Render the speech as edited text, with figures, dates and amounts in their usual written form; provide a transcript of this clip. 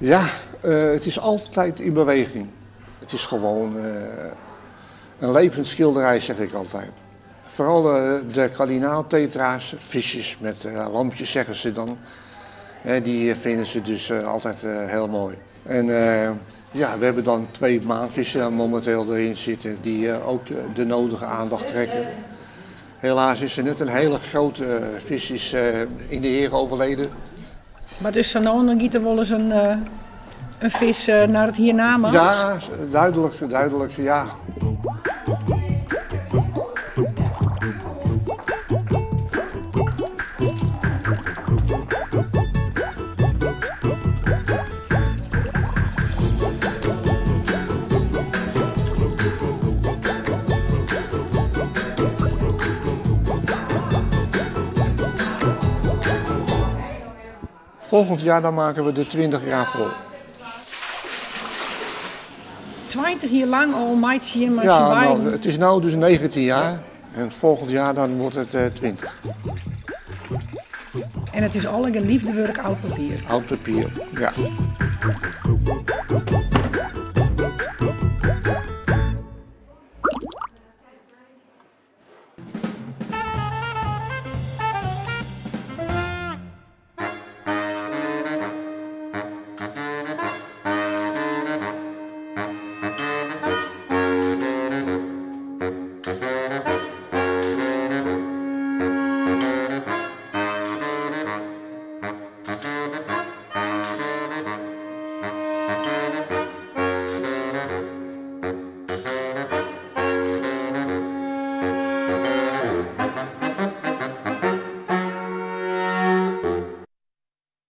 Ja, eh, het is altijd in beweging. Het is gewoon eh, een levend schilderij, zeg ik altijd. Vooral eh, de kardinaaltetra's, visjes met lampjes zeggen ze dan. Die vinden ze dus altijd heel mooi. En ja, we hebben dan twee maanvissen momenteel erin zitten die ook de nodige aandacht trekken. Helaas is er net een hele grote vis is, in de Heer overleden. Maar dus dan giet er wel eens een vis naar het hiernamaals? Ja, duidelijk, duidelijk, ja. Volgend jaar dan maken we de 20 jaar vol. 20 jaar lang al maait je maar Ja, nou, het is nu dus 19 jaar. En volgend jaar dan wordt het 20. En het is al een liefdewerk oud papier. Oud papier, ja.